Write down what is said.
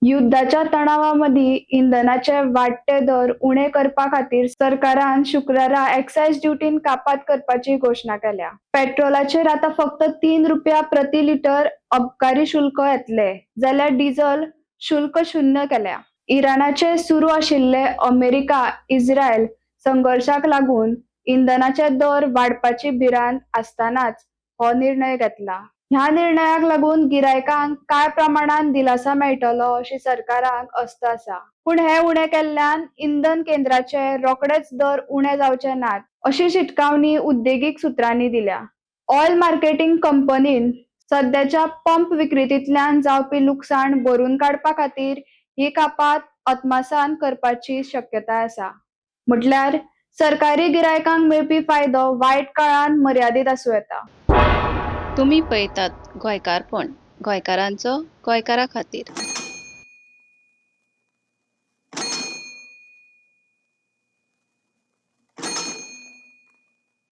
युद्धाच्या तणावा मदीं इंधनाचे वाडटे दर उणे करपा खातीर सरकारान शुक्रारा एक्सायज ड्युटीन कापात करपाची घोशणा केल्या. पेट्रोलाचेर आतां फक्त 3 रुपया प्रति लिटर अबकारी शुल्क येतले, जाल्यार डिझल शुल्क शून्य केल्या. इराणाचे सुरू आशिल्ले अमेरिका इस्रायल संघर्शाक लागून इंधनाचे दर वाडपाची भिरांत आसतनाच हो निर्णय घेतला. ह्या निर्णयाक लागून गिरायकांक कांय प्रमाणान दिलासा मेळटलो अशी सरकाराक आस्त आसा. पूण हे उणे केल्ल्यान इंधन केंद्राचे रोखडेच दर उणे जावचे नात, अशी शिटकावणी उद्देगीक सुत्रांनी दिल्या. ऑयल मार्केटिंग कंपनीन सद्याच्या पंप विक्रेतींतल्यान जावपी लुकसाण भरून काडपा खातीर ही कापात अदमासान करपाची शक्यताय आसा. म्हटल्यार सरकारी गिरायकांक मेळपी फायदो वायट काळान मर्यादीत आसूं येता. तुमी पळयतात गोंयकारपण, गोंयकारांचो गोंयकारा खातीर.